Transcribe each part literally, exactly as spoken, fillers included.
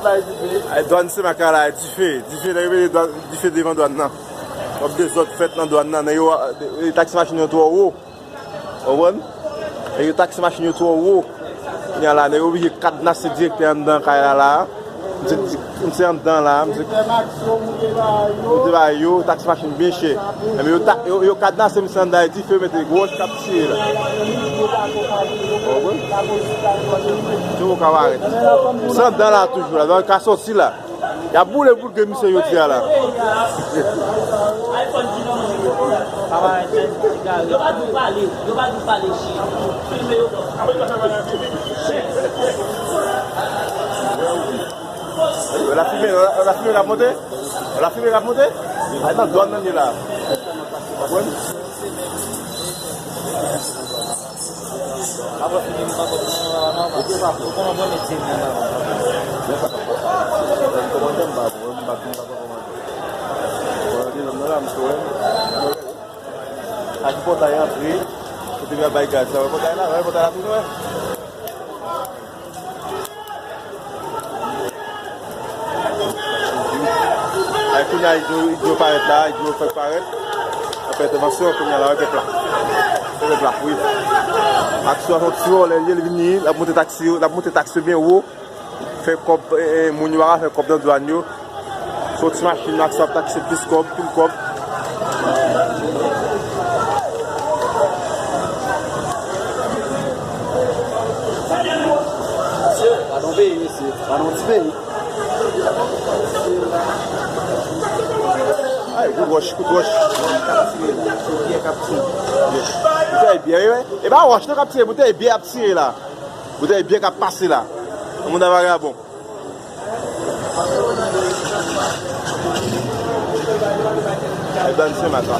Ay, dwàn Senmak la, dife, dife, nèg yo mete dwàn, dife devan dwàn nan. Twòp dezòd fèt nan dwàn nan, nèg yo, e, taksi machin yo twò wo. Ou konprann? Nèg yo taksi machin yo twò wo. Kounye a la, nèg yo oblije kadnase direktè anndan kay la la. Misye, misye anndan la, misye, misye ba yo, taksi machin byen chè. Enben yo ta, yo, yo kadnase misye anndan, e dife yo mete gwo wòch k ap tire la. Ou konprann? Misye poko ka parèt. Misye anndan la toujou la, donk ka sòti la. Y ap boule bout gen misye jodi a la. Lafimen, lafimen k ap monte? Lafimen k ap monte? Ay, nan dwàn nan li la. Ou konprann? Apre fini m pa konn nan, nan, nan, ou pa konn. Ou konn bon metye m nan, nan, nan. Lè sa k ap pase. Lè m kòmande m pa bon, m pa konn, m pa konn kòmande. Bon, lè m nan la, m sou wè. Ak pòtay antre, kote m ap bay gaz la, wè pòtay la, wè pòtay la, tou wè. Ay, kounye a, Idio, Idio parèt la, Idio fèk parèt. Apre entèvansyon, kounye a la, wè pèp la. Wè pèp la, wi. Aksyon a sòti, wè, lè l ye, l vini, l ap monte taksi yo, l ap monte taksi yo byen wo. Fè kòb, e, e, moun yo pa ka fè kòb nan dwàn yo. Sòti machin nan, Aksyon ap takse plis kòb, pil kòb. Pa nan peyi, mesye. Pa nan ti peyi. Ay, kout wòch, kout wòch. Boutèy byè, wi. E pa wòch non k ap tire, boutèy byè ap tire la. Boutèy byè k ap pase la. Moun nan vagabon. Ay, bann Senmak la.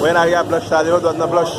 Wè, lari a blanch la, devan dwàn nan blanch.